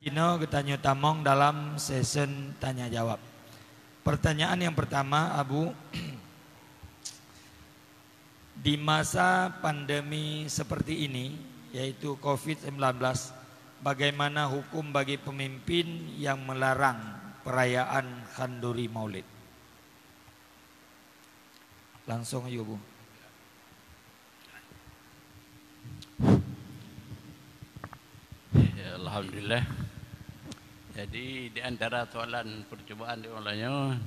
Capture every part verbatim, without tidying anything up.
Inoe geutanyoe tamong dalam sesi tanya jawab. Pertanyaan yang pertama, Abu, di masa pandemi seperti ini, yaitu covid sembilan belas, bagaimana hukum bagi pemimpin yang melarang perayaan Khanduri Maulid? Langsung aja, Bu. Ya, alhamdulillah. Jadi di antara soalan percubaan di ulama nyoe,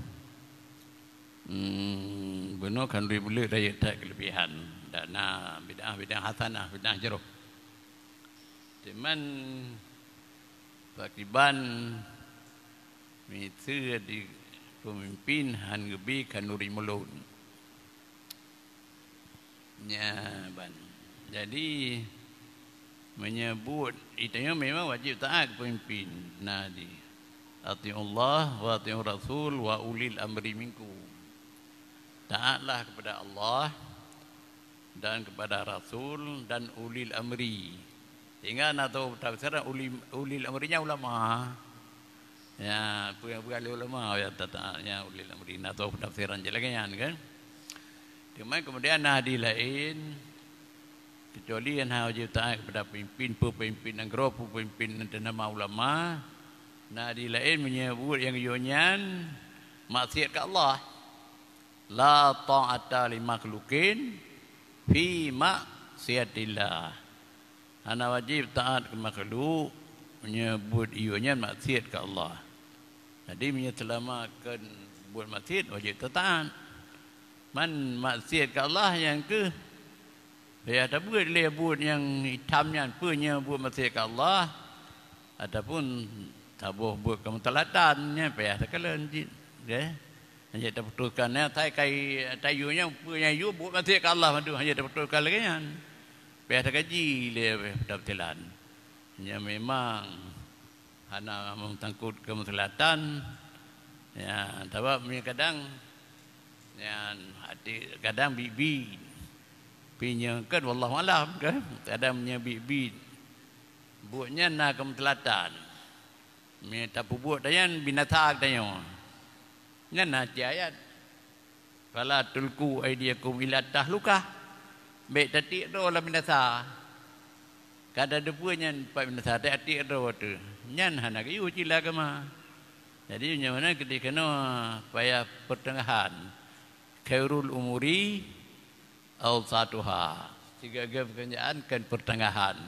hmm, bunoe Khanduri Maulid rayeuk that kelebihan. Dan na bid'ah, bid'ah hasanah, bid'ah jroh. Cuman pakriban miseue di pemimpin han geubi Khanduri Maulid. Nya ban. Jadi meunyoe buet, geutanyoe memang wajib taat keu pemimpin. Na di, "Atiullah wa atiur rasul wa ulil amri minkum." Taatlah kepada Allah dan kepada Rasul dan ulil amri. Sehingga na tafsiran ulil, ulil amri nyan ulama. Ya, peue nyang peugah lé ulama ya tata ya ulil amri na tafsiran je lagèe nyan kan. Cuma kemudian na hadis lain, kecuali hana wajib taat kepada pemimpin, pemimpin nanggroe, pemimpin ternama ulama, na hadis lain meunyoe buet nyang geuyue nyan maksiat keu Allah. La ta'ata li makhluqin fi maksiatillah. Hana wajib taat keu makhluk meunyoe buet iyue nyan maksiat keu Allah. Jadi meunyoe seulama kon buet maksiat wajib taat. Man maksiat keu Allah nyang keuh payah tabeuet lé buet nyang itam nyan peue nyoe buet maksiat keu Allah ataupun saboh buet keumeusalatan nyan payah takalon cit. Okey. Hana taputoskan nyan, tai kai tayue nyan peue nyang yue buet maksiat keu Allah mandum hana taputoskan lagèe nyan. Payah takaji lé tafsiran. Nyan memang hana meutangkot keumeusalatan. Ya, sabab meunyoe kadang nyan hati kadang biet-biet. Pi nyoe kan wallahu alam kan. Kadang meunyoe biet-biet. Buet nyan na keumeusalatan. Meunyoe tapeubuet tanyan binasa geutanyoe. Nyan na cit ayat. "Fala tulqu aidiakum ila tahlukah." Bèk tatiek droe lam binasa. Kada deue peue nyan pat binasa, tatiek droe teuh. Nyan hana geuyue cit lé agama. Jadi nyoe meunan keudeh keunoe payah peuteungahan. Khairul umuri awsatuha. Sigoe-goe peukeurjaan kon peuteungahan.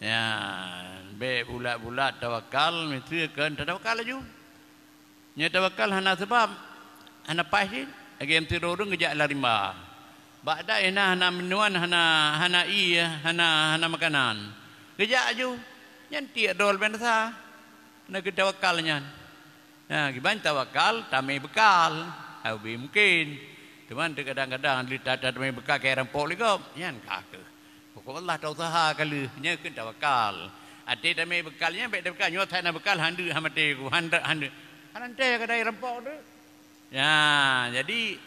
Ya, bèk bulat-bulat tawakal, miseue kon tatawakal laju. Nyoe tawakal hana seubab, hana paih cit, lagèe sidroe ureueng geujak lam rimba. Bak dayah na hana meunuan, hana, hana ié, hana, hana makanan. Geujak laju, nyan tiek droe binasa. Na keuh tawakal nyan. Nah, kiban tawakal tamè beukal, habéh mungken. Teuma kadang-kadang lé that tamè beukal ka rampok lé gob, nyan ka keuh. Pokok Allah tausaha ka lheueh, nyan keuh tawakal. Até tamè beukal nyan bèk tawakal, nyoe that na beukal han deuek han maté ku, han deuek han deuek. Hana teuntèe ka dai rampok tu. Ya, jadi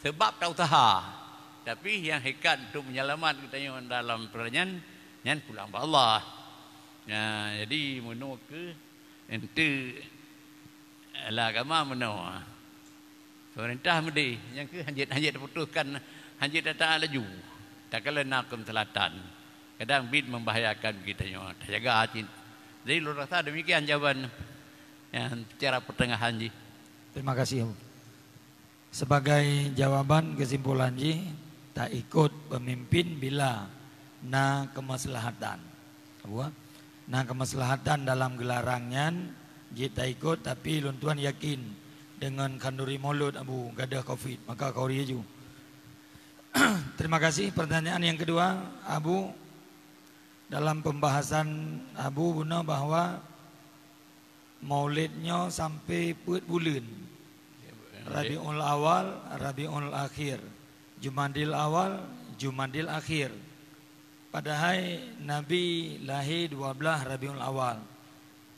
sebab tausaha. Tapi nyang hekat untuk menyelamat geutanyoe dalam peurang nyan, nyan pulang bak Allah. Ya, jadi meunoe keuh Enteuk lam agama meunoe. Pemerintah meudeh, nyang keuh hanjeuet, hanjeuet taputuskan, hanjeuet tataát laju. Takalon na keumeusalatan. Kadang bit membahayakan geutanyoe. Tajaga cit. Jadi lôn rasa demikian jawaban nyang secara pertengahan jih. Terima kasih. Sebagai jawaban kesimpulan jih, taikot pemimpin bila na kemaslahatan. Abu, na kemaslahatan dalam geularang nyan, jih taikot, tapi lôn tuan yakin deungon khanduri mulod Abu gadoh covid, maka khanduri laju. Terima kasih. Pertanyaan yang kedua, Abu, dalam pembahasan Abu bunoe bahwa Maulid nyoe sampai peuet buleuen. Rabiul Awal, Rabiul Akhir, Jumadil Awal, Jumadil Akhir. Padahai Nabi lahé dua blaih Rabiul Awal.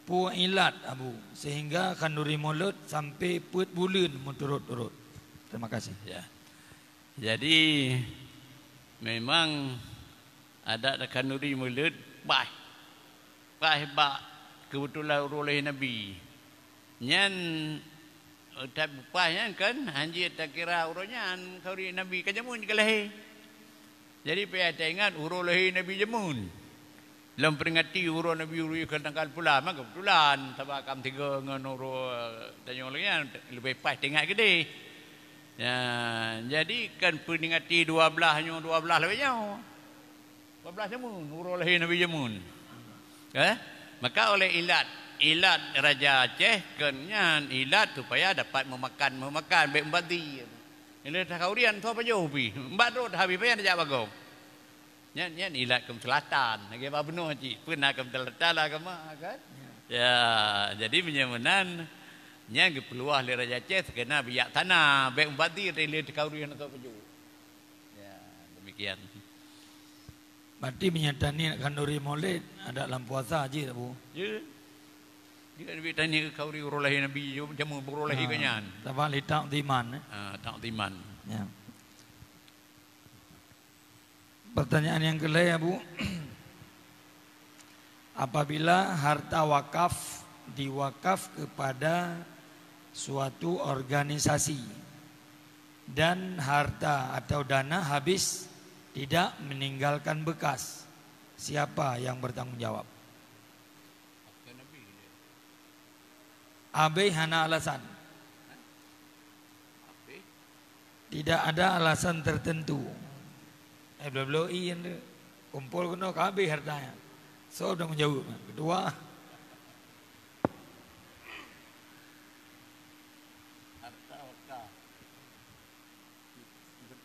Peue ilat, Abu, sehingga khanduri mulod sampai peuet buleuen meuturot-turot? Terima kasih. Ya. Jadi memang adat khanduri mulod paih. Paih bak Keubeutulan uroe lahé Nabi. Nyan, eh, that beupaih nyan kan, hanjeuet takira uroe nyan khauri Nabi ka jameun ka lahé. Jadi payah taingat uroe lahé Nabi jameun. Lom peuringati uroe Nabi ureuëng keu tanggal pula, maka keubeutulan, sabab ka meusigoe ngon uroe tanyoe lagée nyan, leubeh paih taingat keudeh. Ya, jadi kan peuringati dua blaih nyoe, dua blaih lagée nyoe. Dua blaih jameun, uroe lahé Nabi jameun. Eh? Maka oleh ilat, ilat Raja Aceh kon nyan ilat supaya dapat meumakan, meumakan, bék mubazir. Ilée takhaurian soe pajoh pih, mbak rot habéh payah jak bagong. Nyan, nyan ilat keumeuseulatan, lagée bak bunoe cit, peue na keumeuseulatan lah keumah, kan? Ya, jadi meunyoe meunan, nyan geupeuluah lé Raja Aceh seukeunar bijaksana, bék mubazir ilée takhaurian soe pajoh. Ya, demikian. Berarti meunyoe taniet khanduri Maulid, adak lam puasa jih, Bu? Ya. Dia lebih taniet khanduri uroe lahé Nabi, jameun uroe lahé Ah, geuh nyan. Tabang li ta'ziman, eh? Ah, ta'ziman. Ya. Pertanyaan yang kelima, Bu. Apabila harta wakaf diwakaf kepada suatu organisasi dan harta atau dana habis tidak meninggalkan bekas, siapa yang bertanggung jawab? Abéh hana alasan. Tidak ada alasan tertentu. Eh, bloe-bloe ie nyan tu. Kumpol keunoe ka habéh harta nyan. Soe tanggung jaweueb? Ketua. Harta wakaf.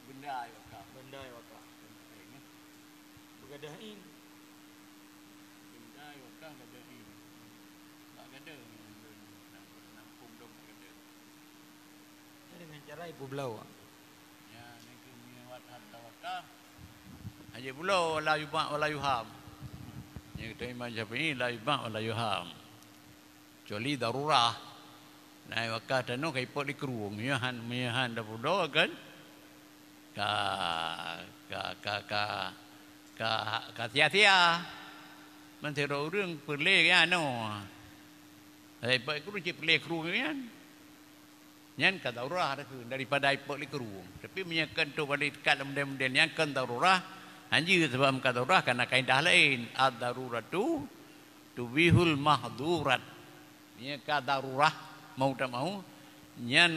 Benda wakaf. Benda wakaf. Beugadah ie. Benda wakaf gadah ie. Bak gadoh ngon lôn, nampung dong bak gadoh. Nyan dengan cara ipeubloe. Ya, nyan keuh meunyoe harta wakaf. Hana jibloe, la yubah wa la yuham. Nyan kata Imam Syafi'i, la yubah wa la yuham. Kecuali darurah. Nah, wakaf tanoh ka ipot lé krueng. Meunyoe han, meunyoe han tapubloe kan? Ka, ka, ka, ka, ka, ka sia-sia. Meusidroe ureuëng peureulée geuanoe. Hai, bak krueng cit peureulée krueng nyan. Nyan ka darurah dah keuh daripada ipot lé krueng. Tapi meunyoe keu untuk balik teukat lam model-model nyan kon darurah, hanjeuet sabab ka darurah kana kaidah laén. Ad-daruratu tubihul mahdurat. Meunyoe ka darurah, mau tak mau, nyan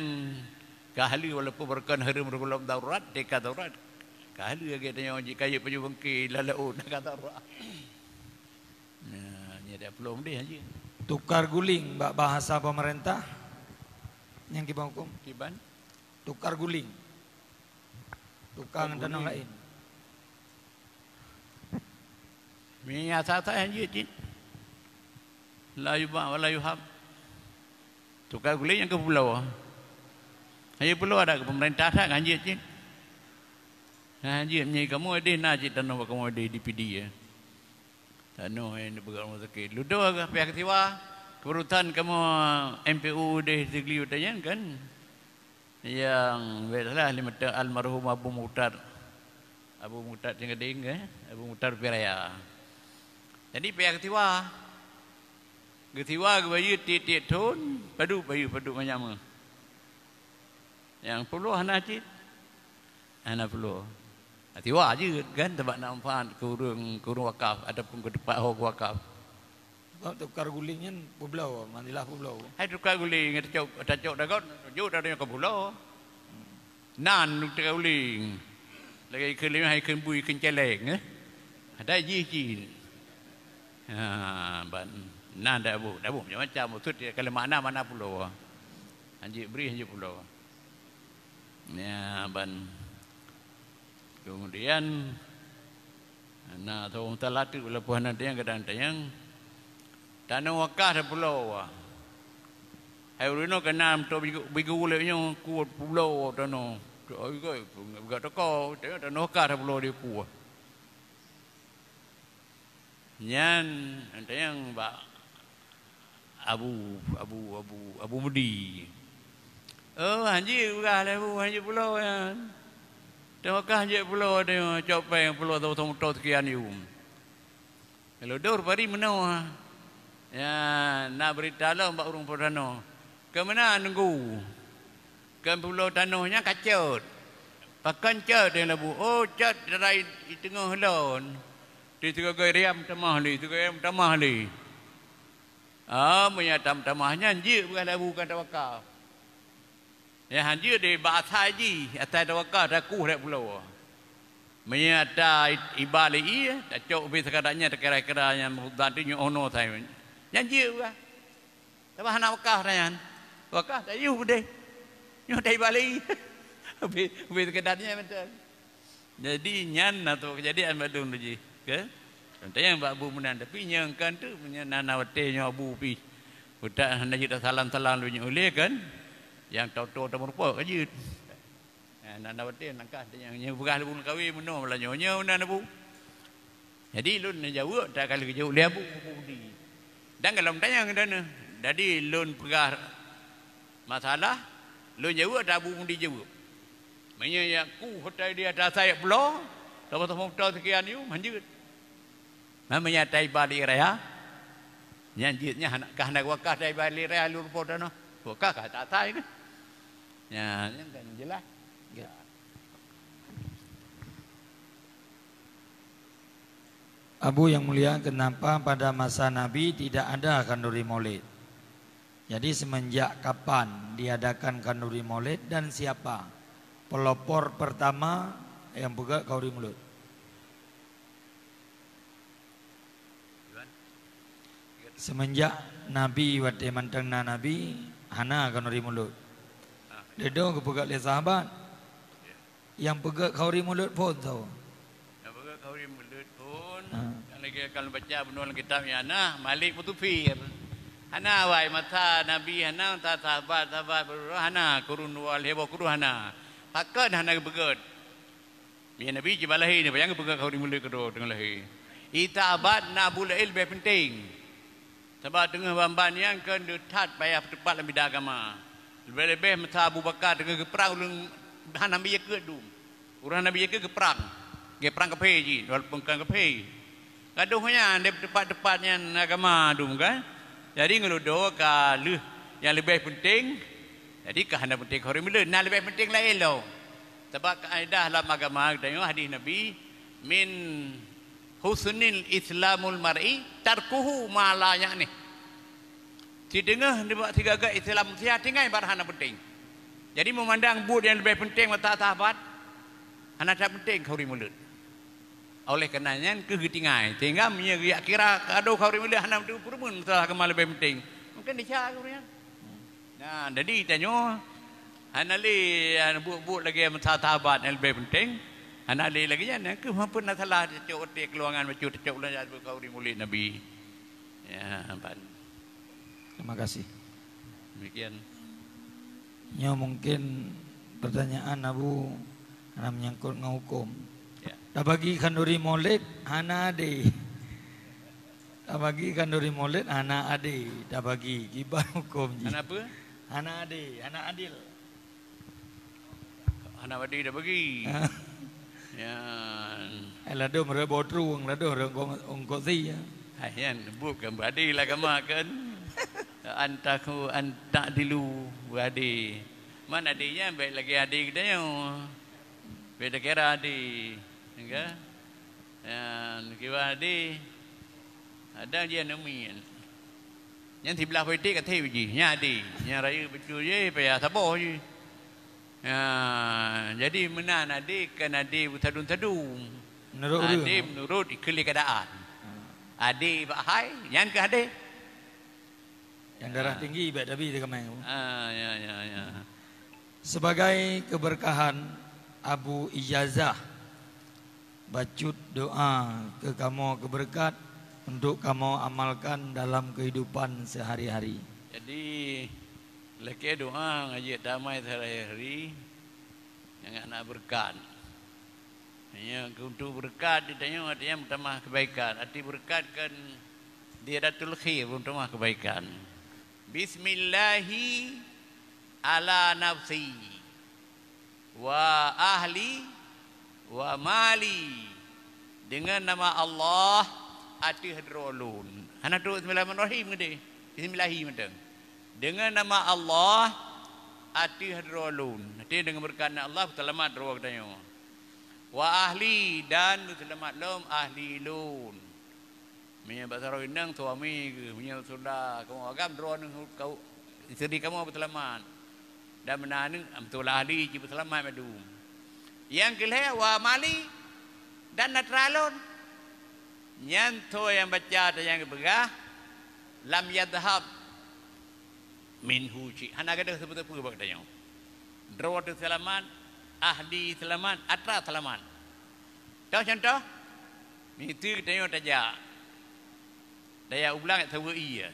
ka haleue walaupun beureukan hareuem reugohlom darurat, teuka darurat, ka haleue lagée tanyoe jikayeuet pajoh beungke lam laôt ka darurat. Nah, nyan dak peulom deh aja. Tukar guling bak bahasa pemerintah nyang kiban huköm. Kiban? Tukar guling. Tukang Tukar tanoh guling. Laén. Meunyoe asai-asai hanjeuet cit. La yubah wa la yuhab. Tukang guling nyang keu pulo. Hanjeuet pulo adak keu peumeurintah that hanjeuet cit. Hanjeuet meunyoe kamoe deh na cit tanoh bak kamoe deh di Pidie. Tanoh nyang dipeugah rumoh sakét. Ludo pihak keu siwa. Keurutan kamoe M P U deh Sigli Utayan kan. Nyang biasalah lé mata almarhum Abu Mukhtar. Abu Mukhtar Tinggading, eh? Abu Mukhtar Piraya. Jadi payah geusiwa. Geusiwa geubayeue tiep-tiep thon, padub bayeue padub manyama. Nyang peuloh hana cit. Hana peuloh. Siwa jeuet kan, teubak na manfaat keu ureuëng, keu ureuëng wakaf ataupun keu teumpat ho wakaf. Sebab tukar guling nyan peubloe, mandilah peubloe. Hai tukar guling, tacok, tacok dagot, jok dah nyoe keu pulo. Nan tukar guling. Lagée ikheun limah, ikheun bui, ikheun celeng, eh. Ada jih cit. Ha, ban nan dak bu, dak bu macam-macam. Maksud dia kalau makna, makna pulo. Hanjeuet bri, hanjeuet pulo. Ya, ban. Kemudian, na tho meusalah teuk walaupun hana tanyong, kadang tanyong. Tanoh wakaf tapeulo. Hai ureuëng nyoe keunan meuto bigu, bigu ulée nyoe kuot pulo tanoh. Tok ai kai, peugah toko, tanoh wakaf tapeulo di kuah. Nyan, tanyong bak Abu, Abu, Abu, Abu Mudi. Oh, hanjeuet peugah lé Abu, hanjeuet pulo nyan. Teumakah hanjeuet pulo teuh, cok péng pulo teuh, teuh, teuh sekian yum. Lalu dor pari meunoe. Ya, na beurita lom bak ureuëng pulo tanoh. Keu meunan Teungku? Keu pulo tanoh nyan ka cot. Pakon cot, Teungku Labu? Oh, cot darai di teungoh lôn. Di sigoe riam tamah lé, sigoe riam tamah lé. Ah, meunyo tam-tamah nyan jeuet peugah Labu ka tawakaf. Nyang hanjeuet di bak asai jih, asai tawakal takuh rot pulo. Meunyoe ata iba lé ié, tacok ubé seukadak nyan, takira-kira nyan, dan tu nyoe ono sai. Nyan jeuet bah. Tapi hana wakaf dah nyan. Wakaf tak yue udeh. Nyoe ata iba lé ié. Ubé, ubé seukadak nyan beutôi. Jadi, nyan na tu keujadian bak lôn tu jih, ke? Tanyong bak bu meunan, tapi nyang kan tu, nyan na, na watèe nyoe bu pih. Utak hana jeuet salam-salam lôn nyoe ulèe kan? Nyang tau-tau tameurumpok ka jeuet. Na, na, na watèe langkah tanyong, nyang peugah lôn kawé meunoe, malah nyoe, nyoe na, na bu. Jadi, lôn neujaweueb, tak ka lheueh geujaweueb lé Abu, Abu Budi. Dan golom tanyong di na. Jadi, lôn peugah masalah, lôn jaweueb, tak Abu Budi jaweueb. Meunyoe yak ku hotai di atas sayap pulo, sama-sama moto sekian yu, manjeuet. Nah, meunyoe tai bali raya, nyan jeuet nyan hana, ka hana wakah tai bali raya lôn po tanoh. Wakah ka atas sai kan? Nyan, nyan kan jelas. Ya. Abu yang mulia, kenapa pada masa Nabi tidak ada khanduri maulid? Jadi, semenjak kapan diadakan khanduri maulid dan siapa pelopor pertama yang peugét khanduri maulid? Semenjak Nabi, watèe mantong na Nabi, hana khanduri maulid. Dudoe geupeugét lé sahabat. Nyang peugét khanduri maulid phôn soe? Nyang peugét khanduri maulid phôn, ha, nyang lagèe ka lôn baca bunoe lam kitab nyan na, Malik Mutafir. Hana awai masa Nabi, hana masa sahabat-sahabat, hana kurun dua lhèe boh kurun hana. Pakon hana geupeugét? Meunyoe Nabi jiba lahé, nyan payah geupeugét khanduri maulid keudroe teungoh lahé. Di sahabat na Abu Lail leubèh peunteng. Sabab teungoh ban-ban nyan kheun deuh that payah peuteupat lam bidang agama. Leubeh-leubeh masa Abu Bakar teungoh geuprang, ureueng hana Nabi jakeuet dum. Ureueng hana Nabi jakeuet geuprang. Geuprang kafé jih, walaupun kon kafé. Gadôh nyan, di teumpat-teumpat nyan agama dum kan. Jadi, ngon dudoe ka lheueh nyang leubeh peunteng. Jadi, ka hana peunteng khanduri maulid. Na leubeh peunteng laén lom. Sabab kaedah lam agama geutanyoe hadis Nabi, "Min husnil islamul mar'i tarkuhu ma la ya'nih." Sideungoh nibak sigaga Islam manusia tinggai barang hana peunteng. Jadi, meumandang buet nyang leubeh peunteng masa sahabat, hana that peunteng khanduri maulid. Oleh karena nyan keuh geutinggai. Sehingga meunyoe geujak kira kado khanduri maulid hana teupeureumeun masalah agama leubeh peunteng, mungken desya khanduri nyan. Nah, jadi tanyoe hana lé, ah, buet-buet lagèe masa sahabat nyang leubeh peunteng. Hana lé lagèe nyan, nyang keuh mampu na salah tacok watèe keuluangan bacut tacok ulang jak khanduri maulid Nabi. Ya, ban. Terima kasih. Demikian. Nyoe mungkin pertanyaan Abu hana menyangkut ngon hukum. Ya. Tabagi khanduri maulid hana adé. Tabagi khanduri maulid hana adé. Tabagi kiban hukum jih. Hana apa? Hana adé, hana adil. Hana badi dah bagi. Ha. Nyan. Eh, ladôm rot boh trueng, ladôm rot ongkot, ongkot si, ya. Hai, nyan, buet kan badi lah agama kan. Antaku, antadilu, badi. Man adi nyan, bèk lagèe adi geutanyoe. Bèk takira adi. Enggak? Nyan, kiban adi. Ada je namian. Nyan siblah politik ka thèe jih, nyan adé. Nyan rayeuk beutôi jih, payah saboh jih. Ha, jadi meunan adé, kon adé beusadum-sadum. Menurut ureueng. Adé menurut ikheun lé keuadaan. Ha. Adé bak hai, nyan keuh adé. Nyang darah tinggi bèk tabi teukamai. Ha, ya, ya, ya. Sebagai keberkahan Abu Ijazah, bacut doa keu kamoe keu beureukat untuk kamoe amalkan dalam keuhidupan seuhari-hari. Jadi, lakèe doa ngon jeuet damai seuhari-hari, nyan na beureukat. Nyan untuk beureukat di tanyoe, artinya meutamah keubaikan. Arti beureukat kan ziyadatul khair, meutamah keubaikan. Bismillahi ala nafsi. Wa ahli wa mali. Deungon nama Allah ateueh droe lôn. Hana trok Bismillahirrahmanirrahim keudeh. Bismillahi mantong. Deungon nama Allah, ateueh droe lôn. Artinya deungon beureukat Allah, peuseulamat droe geutanyoe. Wa ahli, dan peuseulamat lom ahli lôn. Meunyoe bak sidroe inong suami geuh, meunyoe syedara kamoe agam droeneuh kau, isteri kamoe peuseulamat. Dan meunan aneuëk, am, syedara ahli jih peuseulamat mandum. Nyang keu lhée, wa mali, dan atra lôn. Nyan soe nyang baca atau nyang geupeugah, lam yadhhab minhu syai'. Hana gadôh sapeue-sapeue bak geutanyoe. Droe teuh seulamat, ahli seulamat, atra seulamat. Toh contoh, miseue geutanyoe tajak. Tajak u blang saweue ié.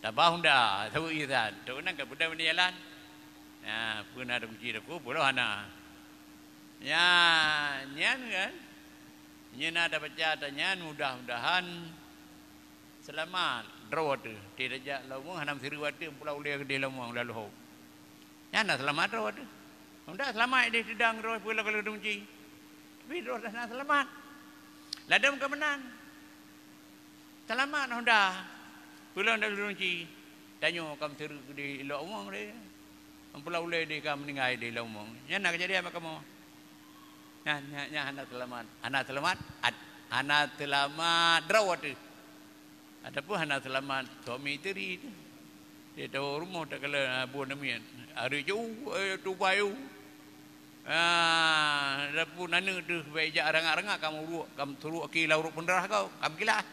Tabah honda, saweue ié that. Trok nan ka peudong bak jalan. Nah, peue na takunci lakoe, peue hana. Nya, nyan kan. Nyan na tabaca ata nyan, mudah-mudahan seulamat droe teuh. Tajak lam umeung hana meusireue ateueh, pulang ulée keudeh lam umeung lalu hop. Nyan na seulamat droe teuh. Honda seulamat deh teudong droe peue lagée takunci. Tapi droe hana seulamat. Ladôm ka meunan. Seulamat honda. Peue lom takunci. Tanyoe ka meusireue keudeh ilok umeung deh. Am pulang ulée deh ka meuninggai deh lam umeung. Nyan na keujadian bak kamoe. Nyan, nyan, nyan hana seulamat. Hana seulamat, at-, hana seulamat droe teuh. Ataupun hana seulamat suami isteri teuh. Di ateueh rumoh takalon, ah, buet namiet. Ari jauh, eh, tubai jauh. Ah, ataupun aneuëk teuh bèk jak rangak-rangak, kamoe uruek, kamoe suruek aki lam uruek peundarah kau, kamoe kilah.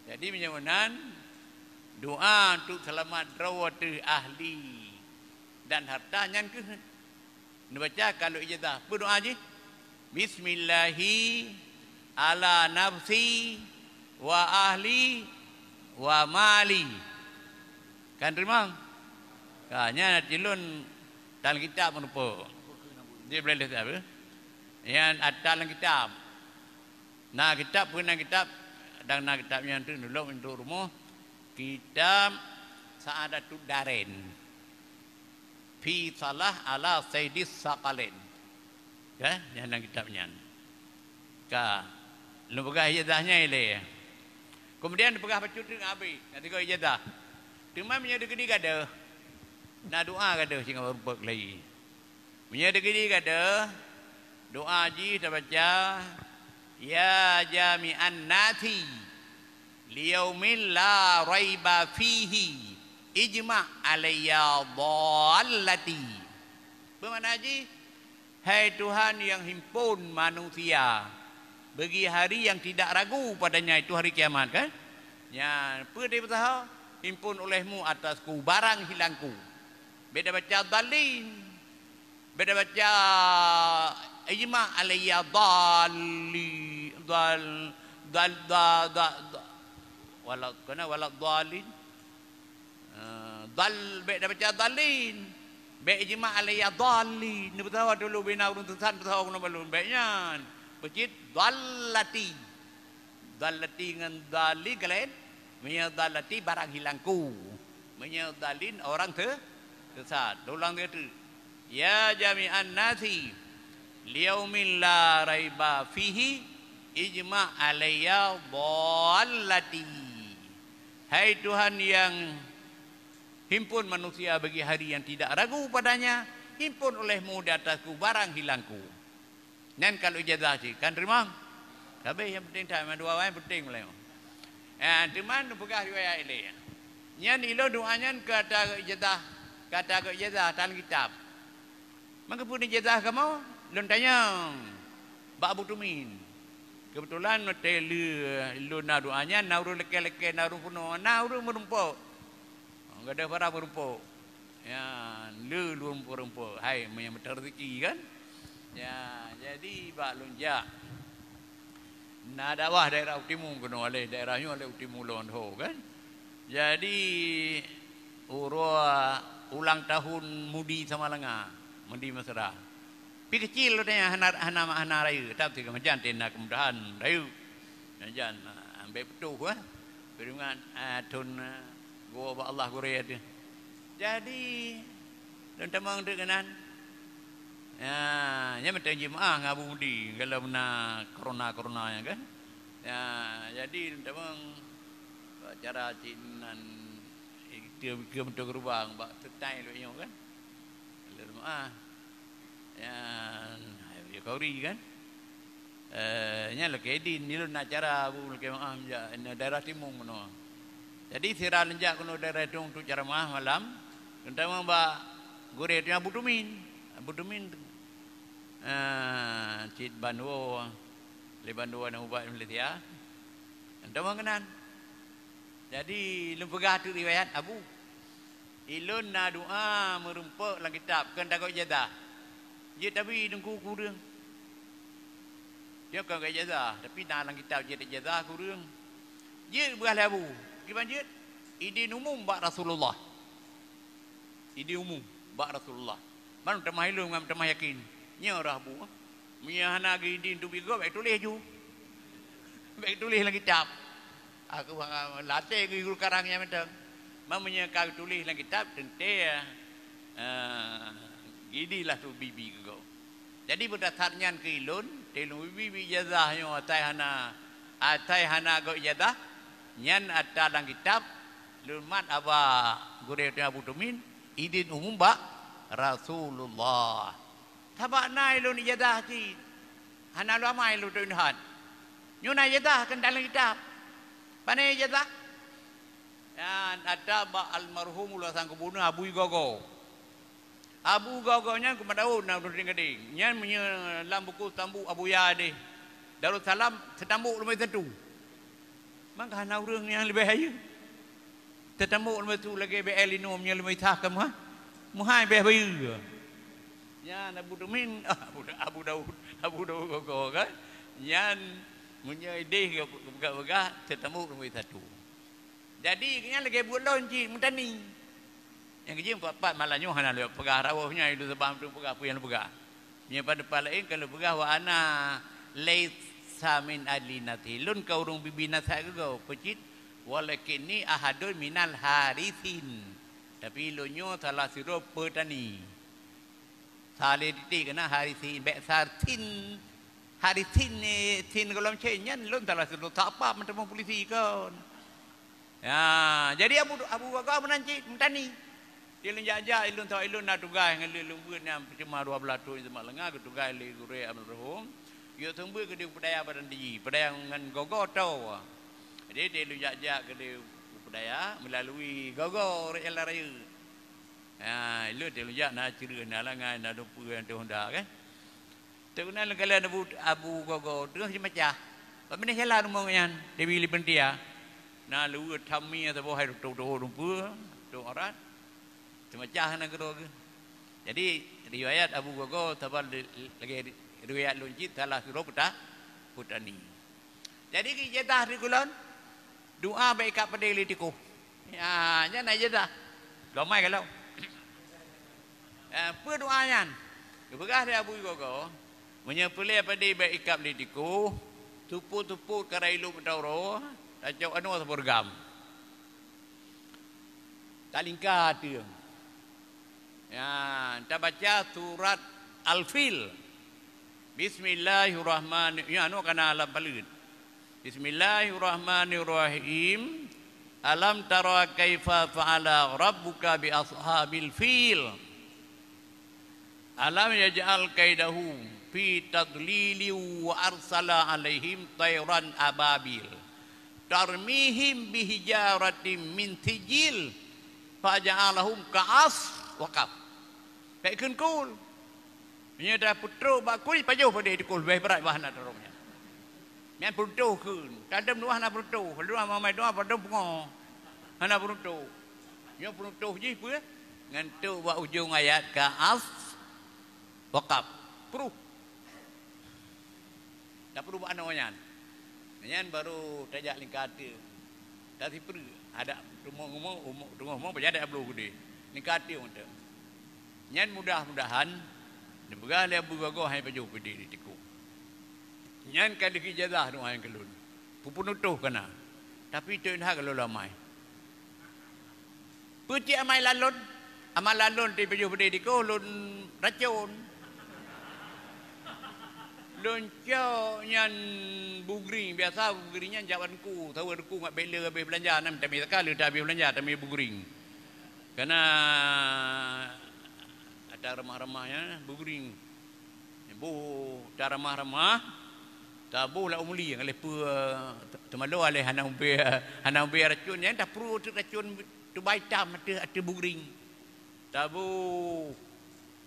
Jadi, meunyoe meunan, doa untuk seulamat droe teuh ahli dan harta nyan keuh. Neubaca ka lheueh ijazah. Peue doa jih? Bismillahi ala nafsi wa ahli wa mali. Kan teurimong? Ka, nyan até lôn tan kitab meurumpok. Di playlist apa? Nyan ata lam kitab. Na kitab, peue nan kitab, dan na kitab nyan tu nulok untuk rumoh. Kitab Sa'adatud Darain. Fi salah ala saidis saqalain. Ka, nyan lam kitab nyan. Ka, lôn peugah ijazah nyan ilée. Kemudian peugah bacut teuk habéh, na tiga ijazah. Teuma meunyoe deugini gadôh, na doa gadôh singoh beureumpok lagi. Meunyoe deugini gadôh, doa jih tabaca, "Ya jami'an nasi, liyaumin la raiba fihi, ijma' alayya dhallati." Peue makna jih? Hai Tuhan nyang himpon manusia bagi hari yang tidak ragu padanya, itu hari kiamat, kan? Nyan, peue teuh peusaha? Himpon olehmu atasku barang hilangku. Beda baca dhalin. Beda baca ijma' alayya dhalli, dhal, dhal, dha, dha, dha, wala, kana wala dhalin. Ah, dhal, bèk tabaca dhalin. Bèk ijma' alayya dhalin. Neupeusawa dulu bina ureuëng sesat, peusawa keunoe balon. Bèk nyan. Peucit dhallati. Dhallati ngon dhalin ka laén. Meunyoe dhallati barang hilangku. Meunyoe dhalin orang se-, sesat. Ulang lagi teuk. Ya jami'an nasi, liyaumin la raiba fihi, ijma' alayya dhallati. Hai Tuhan yang himpun manusia bagi hari yang tidak ragu padanya, himpun olehmu di atasku barang hilangku. Nyan kalau ijazah cit, kan teurimong? Habéh, nyang penting that, mandua awai penting mulai. Eh, teuma neupeugah riwayat ilée. Nyan ilôn doa nyan keu ata ijazah, keu ata ijazah tan kitab. Maka peue ijazah kamoe? Lôn tanyong bak Abu Tumin. Keubeutulan watée lé lôn na doa nyan, na ureuëng lakée-lakée, na ureuëng peunoh, na ureuëng meurumpok. Gadôh para meurumpok. Ya, lé lôn meurumpok. Hai, meunyo meuteureuzeukii kan? Ya, jadi bak lôn jak. Na dakwah daerah u timu keunoe, lé daerah nyoe lé u timu lôn ho kan. Jadi uroe ulang tahun Mudi Samalanga, Mudi Mesra. Pi keucil lôn nyan hana, hana, hana rayeuk, tapi keu meujan tena keumudahan rayeuk. Meujan, ah, ambek peutoh, eh. Peuingat, ah, thon, eh, gua bak Allah gurée teuh. Jadi lôn tamong teuk keunan. Ya, nyan meuteun jeumaah ngon Abu Mudi, kalau na corona-corona nyan kan. Ya, jadi lôn tamong Cara cit nan, eh, dia, dia beutôi geurubah bak teutai lôn nyoe kan. Lôn maah. Nyan, hai, dia kauri kan. Eh, nyan lakée idin, di lôn na acara bu lakée maah jak na daerah Timung keunoe. Jadi sira lôn jak keunoe daerah Timung tu ceramah malam, terutama bak gurée tu Abu Tumin. Abu Tumin, eh, cit ban woe, lé ban woe na ubat Malaysia. Terutama keunan. Jadi lôn peugah tu riwayat Abu. Ilôn na doa meurumpok lam kitab, keu tagoe ijazah. Jeuet tabi teungku kureueng. Nyoe kon ijazah, tapi na lam kitab jeuet ijazah kureueng. Jeuet peugah lé Abu. Kiban jeuet? Idin umum bak Rasulullah. Idin umum bak Rasulullah. Man tamah ilôn ngon tamah yakin. Nyoe rah Abu. Meunyoe hana geuidin teubiet gob, bèk tuléh ju. Bèk tuléh lam kitab. Aku, ah, latèe guru karang nyan mantong. Man meunyoe ka tuléh lam kitab, teuntèe, ah, geuidin lah tu bibi keu gob. Jadi, beudasar nyan keu ilôn, teuh lôn bibi ijazah nyoe asai hana, asai hana gob ijazah, nyan ata lam kitab, lôn mat haba gurèe teuh Abu Tumin, idin umum bak Rasulullah. Sabab na ilôn ijazah cit. Hana lôn amai lôn teuintat. Nyoe na ijazah keunan lam kitab. Pane ijazah? Nyan ata bak almarhum Ulu Hasan Kubuneue Abu Gogo. Abu Gogo nyan keumadang na ureueng gadeng. Nyan meunyoe lam buku Tambuk Abuya deh. Darussalam seutambuk leumeh satu. Maka hana ureueng nyang leubeh hayeue. Teutambuk leumeh tu lagèe B L inong nyang leumeh tah ka meuha-, meuhai beh bayeue. Nyan Abu Tumin, Abu, Abu Daud, Abu Daud Gogo kan. Nyan meunyoe ideh geupeugah-peugah teutambuk leumeh satu. Jadi nyan lagèe buet lôn cit meutani. Nyang keujeuet pat-pat malam nyoe hana lôn peugah rawöh nyan, ilôn sabab meuteumé peugah peue nyang lôn peugah. Meunyoe pada pat laén ka lôn peugah wa ana laisa min ahli nathi. Lôn ka ureueng bibi nasab keu gob, peucit walakinni ahadun minal harithin. Tapi lôn nyoe salah sidroe peutani. Saleh titik keunan harithin, bèk sarthin. Harithin ni, thin gohlom cen nyan lôn salah sidroe satpam meuteumé polisi kon. Ya, jadi Abu, Abu Gogo meunan cit meutani. Di lôn jak-jak, ilôn tho ilôn na tugaih ngon lé lôn beuet nyan peucuma dua blah thôn Semak Leunga, geutugaih lé gurèe almarhum. Yue seumeubeuet keudéh peudaya Padang Tinggi, peudaya ngon Gogo toe. Jadi di lôn jak-jak keudéh peudaya meulalui Gogo rot jalan raya. Ya, ilôn di lôn jak na ceureuh, na langai, na dumpeue, na honda kan. Teuk na leukalon Abu, Abu Gogo teungoh jimeucah. Bak binéh jalan rumoh nyan, Dewi Libentia. Na luweue thami saboh hai tôh-tôh dumpeue, tôh arat. Teumeucah na keudroe geuh. Jadi, riwayat Abu Gogo saban lagèe riwayat lôn cit salah sidroe peuta-, peutani. Jadi, ijazah di kulon, doa bak ikat peudeh lé tikoh. Ya, nyan na ijazah. Lomai ka lom. Eh, peue doa nyan? Geupeugah lé Abu Gogo, meunyoe peulée padé bak ikat lé tikoh, tupot-tupot kara ilok meuta uroe, tacok anoe saboh reugam. Talingka ateueng. Ya, tabaca surat Al-Fil. Bismillahirrahmanirrahim. Ya, nyoe kana lam paleuen. Bismillahirrahmanirrahim. Alam tara kaifa fa'ala rabbuka bi ashabil fil. Alam yaj'al kaidahum fi tadlili wa arsala alaihim tairan ababil. Tarmihim bihijaratin min sijil. Faja'alahum ka'as wakaf. Bèk kheun kul. Meunyoe tapeutrok bak kul, pajoh padé tikoh leubeh brat bah na tarong nyan. Nyan peuruntoh kheun. Tadam doa hana peuruntoh. Doa mamai doa padam pungo. Hana peuruntoh. Nyoe peuruntoh jih peue? Ngon tok bak ujong ayat ka'as wakaf. Pruh. Tapeurubah anoe nyan. Nyan baru tajak lingka ateueng. Tasipeureuek. Adak teungoh rumoh, teungoh rumoh, pajadat bloe keudeh. Lingka ateueng mantong. Nyan mudah-mudahan, neupeugah lé Abu Gogo hai pajoh padé di tikoh. Nyan ka lheueh ijazah doa nyan keu lôn. Peupeunutoh kana. Tapi tok that ka lôn lamai. Peue cit amai lalon? Amai lalon di pajoh padé tikoh lôn racon. Lôn cok nyan bugring, biasa bugring nyan jak bak teungku, saweue teungku ngat bék le habéh beulanja, na tamé zakah le habéh beulanja, tamé bugring. Kana ata ramah-ramah nyan bugring. Boh ata ramah-ramah, taboh lam u mulieng, lé peue teumalo lé hana ubé, hana ubé racun nyan, tapruet racun tuba itam ateueh, ateueh bugring. Taboh,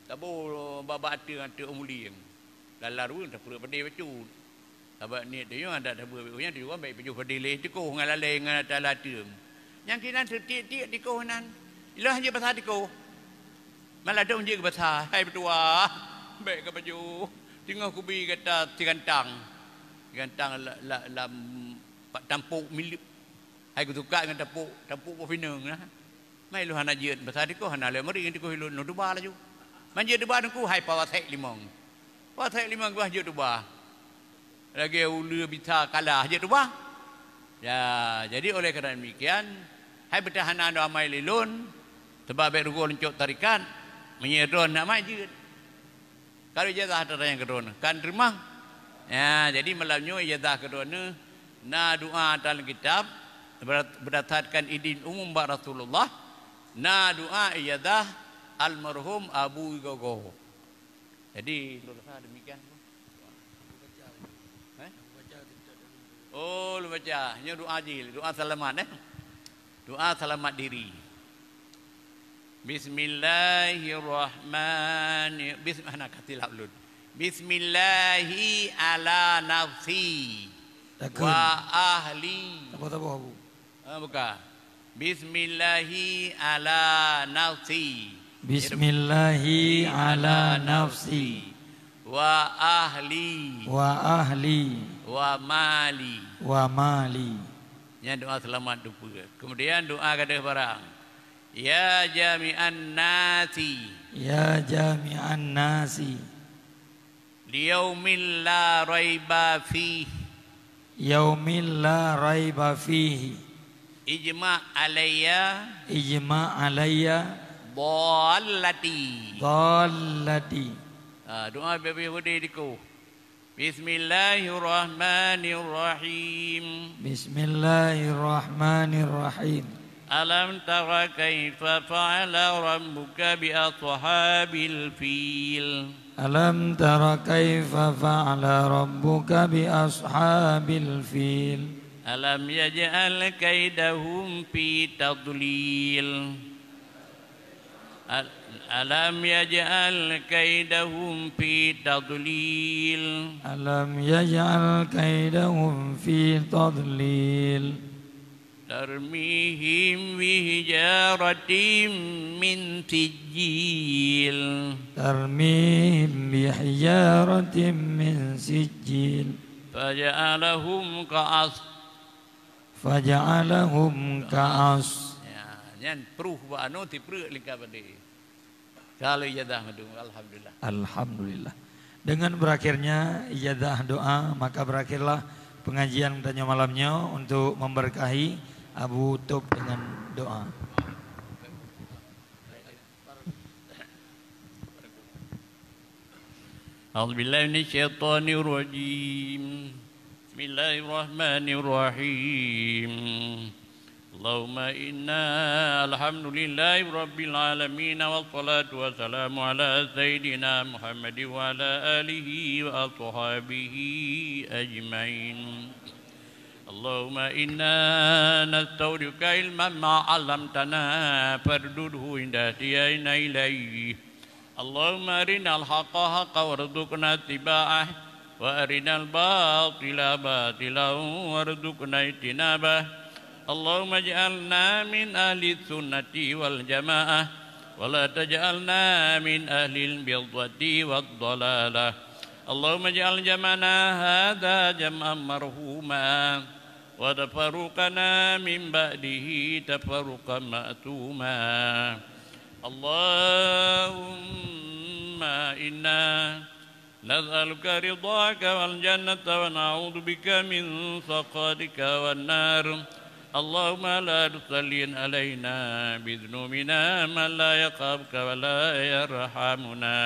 taboh bak-bak ateueh, ateueh u mulieng. Lam larueng tapruet padé bacut. Sabab niet tanyoe adak tabeue nyan tujuan bék pajoh padé lé tikoh ngon lalé ngon ata lateueng. Nyang kinan teutiek-tiek tikoh nan. Ilôn hanjeuet basa tikoh. Maladôm jeuet basa, hai meutuwah, bék kapajoh. Teungoh kubi gata sigantang. Sigantang la-, la-, lam bak tampok milék. Hai kusukat ngon tampok, tampok boh pineung na. Mai lôn hana jeuet basa tikoh, hana lé meuring tikoh ilôn, lôn tuba laju. Man jeuet tuba teungku, hai pawa sék limong. Pawa sék limong bah jeuet tuba. Lagée uleue bisa kalah jeuet tuba. Ya, jadi oleh karena demikian, hai beutahana nyoe amai lé lôn, sabab bék rugoe lôn cok tarekat, meunyoe droe nak mai jeuet. Kalau ijazah ata nyang keudroe neuh kan teurimong. Ya, jadi malam nyoe ijazah keudroe neuh na doa ata lam kitab berat-, berdasarkan idin umum bak Rasulullah, na doa ijazah almarhum Abu Gogo. Jadi, lôn rasa demikian. Eh? Oh, lôn baca. Nyoe doa jih, doa salamat, eh. Doa salamat diri. Bismillahirrahmani-, bis-, hana ka silap lôn. Bismillahi ala nafsi Takheun. Wa ahli. Saboh-saboh, Abu. Ah, buka. Bismillahi ala nafsi. Bismillahi ala nafsi. Wa ahli. Wa ahli. Wa mali. Wa mali. Nyan doa seulamat dupeue. Kemudian doa gadoh barang. Ya jami'an nasi. Ya jami'an nasi. Liyaumin la raiba fih. Yaumin la raiba fihi. Ijma alayya. Ijma alayya. Dhallati. Dhallati. Ha, doa Nabi Yahudi diku. Bismillahirrahmanirrahim. Bismillahirrahmanirrahim. Alam tara kaifa fa'ala rabbuka bi ashabil fil. Alam tara kaifa fa'ala rabbuka bi ashabil fil. Alam yaj'al kaidahum fi tadlil. Al-, alam yaj'al kaidahum fi tadlil. Alam yaj'al kaidahum fi tadlil. Tarmihim bihijaratim min sijil. Tarmihim bihijaratim min sijil. Faja'alahum ka'as-, Faja'alahum ka'as. Ya, nyan pruh bak anu tipreuk lingka padé. Kalau ijazah mandum, alhamdulillah. Alhamdulillah. Dengan berakhirnya ijazah doa, maka berakhirlah pengajian tanyoe malam nyoe. Untuk memberkahi, Abu tutup dengan doa. أعوذ بالله من الشيطان الرجيم. بسم الله الرحمن الرحيم. اللهم إنا الحمد لله رب العالمين، والصلاة والسلام على سيدنا محمد وعلى آله وأصحابه أجمعين. اللهم إنا نستودعك علما ما علمتنا فاردده عند احتياجنا إليه. اللهم أرنا الحق حقا وارزقنا اتباعه، وأرنا الباطل باطلا وارزقنا اجتنابه. اللهم اجعلنا من أهل السنة والجماعة، ولا تجعلنا من أهل البدعة والضلالة. اللهم اجعل جمعنا هذا جمعا مرحوما، وتفرقنا من بعده تفرقا معصوما. اللهم إنا نسألك رضاك والجنة، ونعوذ بك من سخطك والنار. اللهم لا تسلط علينا بذنوبنا من لا يخافك ولا يرحمنا.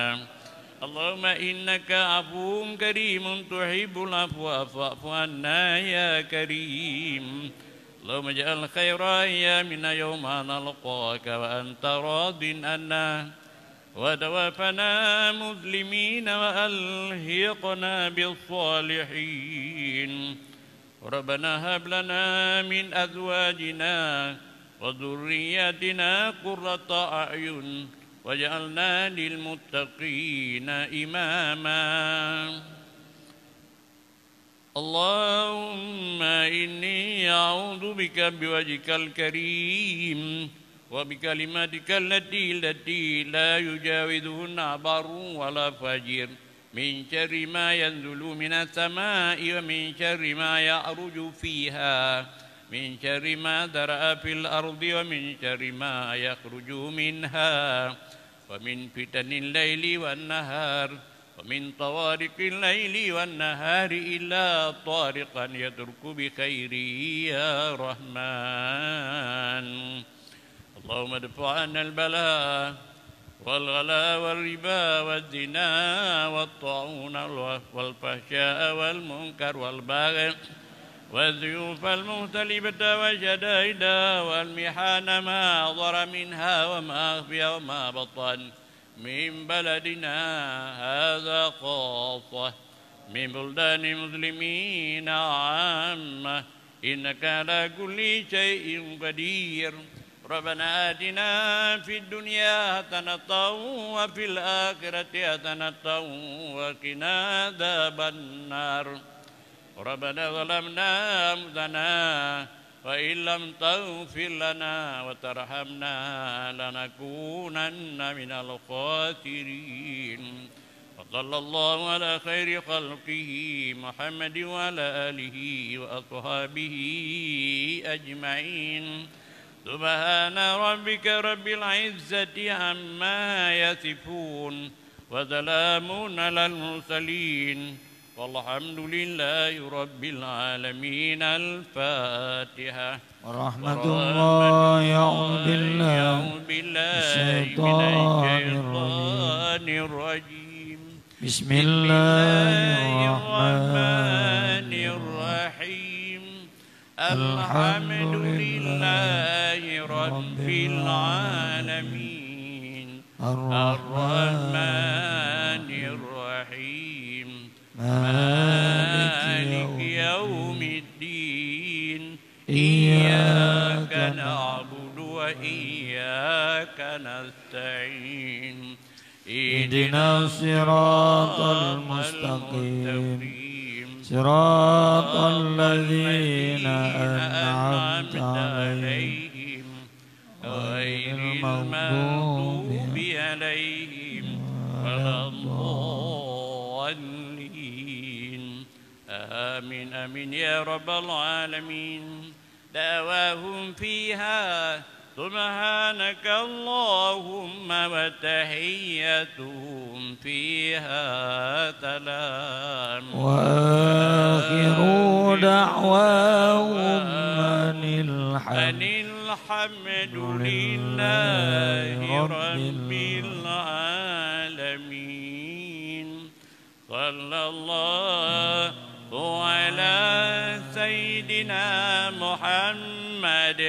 اللهم إنك عفو كريم تحب العفو فاعف عنا يا كريم. اللهم اجعل خير أيامنا يوم نلقاك وأنت راض عنا، وتوفنا مسلمين وألحقنا بالصالحين. ربنا هب لنا من أزواجنا وذرياتنا قرة أعين واجعلنا للمتقين إماما. اللهم إني أعوذ بك بوجهك الكريم وبكلماتك التي التي لا يجاوزهن بر ولا فاجر، من شر ما ينزل من السماء ومن شر ما يعرج فيها، من شر ما ذرأ في الأرض ومن شر ما يخرج منها، ومن فتن الليل والنهار، ومن طوارق الليل والنهار إلا طارقا يطرق بخير يا رحمن. اللهم ادفع عنا البلاء والغلا والربا والزنا والطاعون والفحشاء والمنكر والبغي والسيوف المختلفة والشدائد والمحن ما ظهر منها وما خفي وما بطن من بلدنا هذا خاصة، من بلدان المسلمين عامة، إنك على كل شيء قدير. ربنا آتنا في الدنيا حسنة وفي الآخرة حسنة وقنا عذاب النار. ربنا ظلمنا أنفسنا وإن لم تغفر لنا وترحمنا لنكونن من الخاسرين. وصلى الله على خير خلقه محمد وعلى آله وأصحابه أجمعين. سبحان ربك رب العزة عما يصفون. وسلام على المرسلين. والحمد لله رب العالمين. الفاتحة. ورحمة الله. أعوذ بالله، أعوذ بالله من الشيطان الرجيم. الشيطان الرجيم. بسم الله الرحمن الرحيم. الحمد لله رب العالمين. الرحمن الرحيم. مالك يوم الدين. إياك نعبد وإياك نستعين. اهدنا الصراط المستقيم. صراط الذين أنعمت عليهم. غير المغضوب عليهم ولا الضالين. آمين، آمين يا رب العالمين. دعواهم فيها سبحانك اللهم وتحيتهم فيها سلام. وآخر دعواهم أن الحمد أن الحمد لله رب العالمين. صلى الله على سيدنا محمد.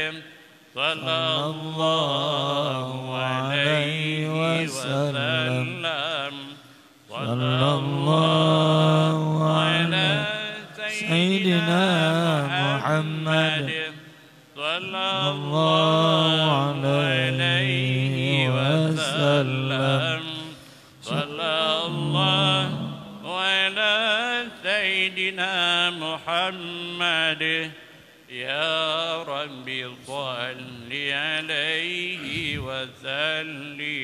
صلى الله عليه وسلم. صلى الله على سيدنا محمد. صلى الله عليه وسلم. صلى الله على سيدنا محمد. يا رب صل عليه وسلم.